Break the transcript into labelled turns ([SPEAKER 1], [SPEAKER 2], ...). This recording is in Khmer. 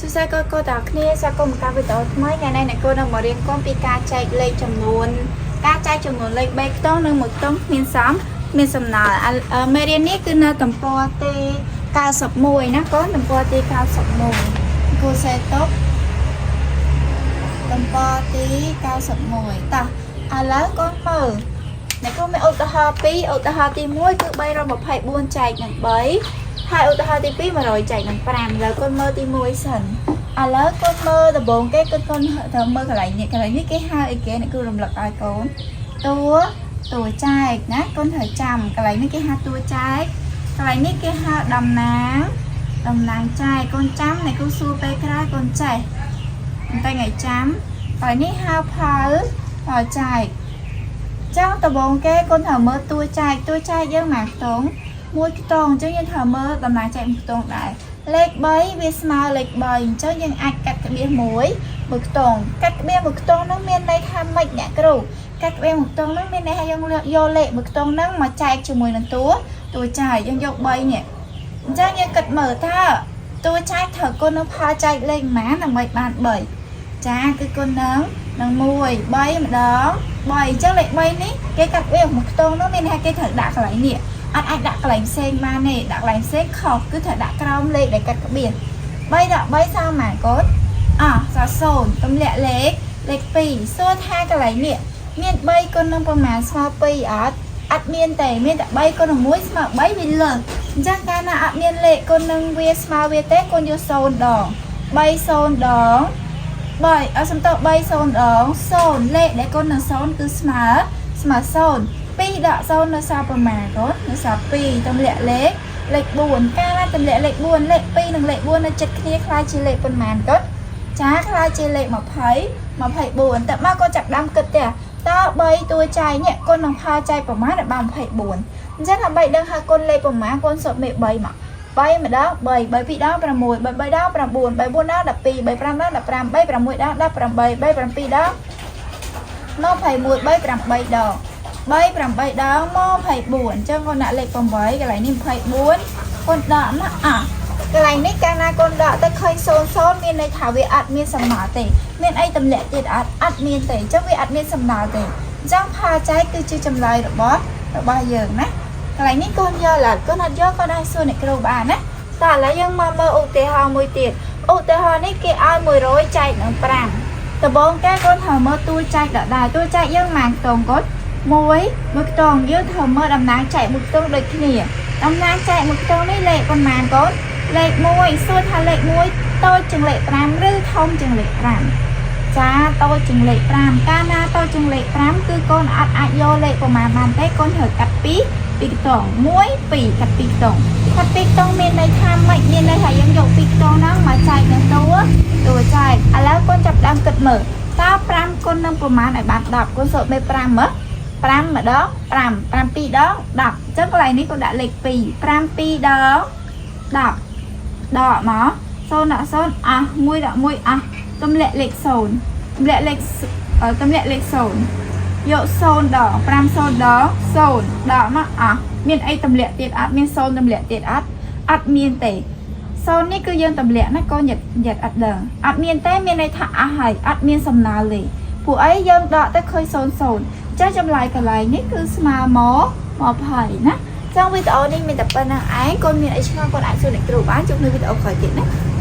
[SPEAKER 1] សួស្តីកូនកូនទាំងអស់គ្នាស្វាគមន៍មកកាន់វីដេអូថ្មីថ្ងៃនេះអ្នកគូនឹងមករៀនកូនពីការចែកលេខចំនួនការចែកចំនួនលេខ3ខ្ទង់និង1ខ្ទង់គ្មានសំគ្មានសំណល់អាអឺមេរៀននេះគឺនៅទំព័រទី91ណាកូនទំព័រទី91គូសេតុបទំព័រទី91តោះឥឡូវកូនមើលអ្នកគូមានឧទាហរណ៍2ឧទាហរណ៍ទី1គឺ324ចែកនឹង3ហើយឧទាហរណ៍ទី2 100ចែកនឹង5ឥឡូវកូនមើលទី1សិនឥឡូវកូនមើលដំបូងគេគឺកូនត្រូវមើលកន្លែងនេះកន្លែងនេះគេហៅអីគេអ្នកគ្រូរំលឹកឲ្យកូនតួតួចែកណាកូនត្រូវចាំកន្លែងនេះគេហៅតួចែកកន្លែងនេះគេហៅតំណាងតំណាងចែកកូនចាំអ្នកគ្រូសួរពេលក្រោយកូនចេះតែថ្ងៃចាំកន្លែងនេះហៅផលផលចែកចឹងដំបូងគេកូនត្រូវមើលតួចែកតួចែកយើងមកខ្ទង់មួយខ្ទង់អញ្ចឹងយើងត្រូវមើលតំណាងចែកមួយខ្ទង់ដែរលេខ3វាស្មើលេខ3អញ្ចឹងយើងអាចកាត់ក្បៀសមួយមួយខ្ទង់កាត់ក្បៀសមួយខ្ទង់ហ្នឹងមានន័យថាម៉េចអ្នកគ្រូកាត់ក្បៀសមួយខ្ទង់ហ្នឹងមានន័យថាយើងយកលេខមួយខ្ទង់ហ្នឹងមកចែកជាមួយនឹងតួតួចែកយើងយក3នេះអញ្ចឹងយើងគិតមើលថាតួចែកត្រូវគុណនឹងផលចែកលេខប៉ុន្មានដើម្បីបាន3ចាគឺគុណនឹងនឹង1 3ម្ដង3អញ្ចឹងលេខ3នេះគេកាត់វាមួយខ្ទង់នោះមានន័យថាគេត្រូវដាក់កន្លែងនេះអត់អាចដាក់កន្លែងផ្សេងបានទេដាក់កន្លែងផ្សេងខុសគឺត្រូវដាក់ក្រោមលេខដែលកាត់ក្បៀស3ដាក់3សល់ប៉ុន្មានកូនអស់សល់0ទម្លាក់លេខលេខ2សួរថាកន្លែងនេះមាន3គុណនឹងប្រមាណស្មើ2អត់អត់មានទេមានតែ3គុណនឹង1ស្មើ3វាលើសអញ្ចឹងកាលណាអត់មានលេខគុណនឹងវាស្មើវាទេគុណយក0ដង3 0ដង3អត់សំទោស3 0ដង0លេខដែលគុណនឹង0គឺស្មើស្មើ0 2ដក0នៅសល់ប្រមាណកូននៅសល់2ទម្លាក់លេខលេខ4កាលណាទម្លាក់លេខ4លេខ2និងលេខ4នៅជិតគ្នាក្លាយជាលេខប៉ុន្មានកូនចាក្លាយជាលេខ20 24តែមកកូនចាប់ដើមគិតទេតើ3តួចែកនេះគុណនឹងផលចែកប្រមាណដល់បាន24អញ្ចឹងដើម្បីដឹងថាគុណលេខប្រមាណកូនសុទ្ធមេ3មក3ម្ដង3 3 2ដង6 3 3ដង9 3 4ដង12 3 5ដង15 3 6ដង18 3 7ដង21 3 8ដង3 8ដងមក24អញ្ចឹងកូនដាក់លេខ8កន្លែងនេះ24កូនដកមកអស់កន្លែងនេះកាលណាកូនដកទៅឃើញ0 0មានន័យថាវាអត់មានសំណល់ទេមានអីទម្លាក់ទៀតអត់អត់មានទេអញ្ចឹងវាអត់មានសំណល់ទេអញ្ចឹងផលចែកគឺជាចម្លើយរបស់របស់យើងណាកន្លែងនេះកូនយកឡើយកូនអត់យកកូនអាចសួរអ្នកគ្រូបានណាតើឥឡូវយើងមកមើលឧទាហរណ៍មួយទៀតឧទាហរណ៍នេះគេឲ្យ100ចែកនឹង5ដំបូងគេកូនត្រូវមើលតួចែកដដែលតួចែកយើងប៉ុន្មានខ្ទង់កូនមួយមួយខ្ទង់យើងត្រូវមើលតំណាងចែកមួយខ្ទង់ដូចគ្នាតំណាងចែកមួយខ្ទង់នេះលេខប៉ុន្មានកូនលេខ1សួរថាលេខ1តូចជាងលេខ5ឬធំជាងលេខ5ចាតូចជាងលេខ5កាលណាតូចជាងលេខ5គឺកូនអត់អាចយកលេខប្រមាណបានទេកូនត្រូវកាត់2ពីរខ្ទង់1 2កាត់2ខ្ទង់កាត់2ខ្ទង់មានន័យថាម៉េចមានន័យថាយើងយក2ខ្ទង់ហ្នឹងមកចែកនឹងតួតួចែកឥឡូវកូនចាប់ដើមគិតមើលតើ5គុណនឹងប្រមាណឲ្យបាន10កូនសូត្រមេ5មើល5ម្ដង5 5 2ដង10អញ្ចឹងកន្លែងនេះកូនដាក់លេខ2 5 2ដង10ដកមក0ដាក់0អស់1ដាក់1អស់ទម្លាក់លេខ0ទម្លាក់លេខទម្លាក់លេខ0យក0ដង5 0ដង0ដកមកអស់មានអីទម្លាក់ទៀតអត់មាន0ទម្លាក់ទៀតអត់អត់មានទេ0នេះគឺយើងទម្លាក់ណាកូនយិតយិតអត់ដឹងអត់មានទេមានន័យថាអស់ហើយអត់មានសំណល់ទេពួកអីយើងដកទៅឃើញ0 0ចឹងចម្លើយកន្លែងនេះគឺស្មើមក20ណាចឹងវីដេអូនេះមានតែប៉ុណ្្នឹងឯងកូនមានអីឆ្ងល់កូនអាចសួរអ្នកគ្រូបានជួបនៅវីដេអូក្រោយទៀតណា។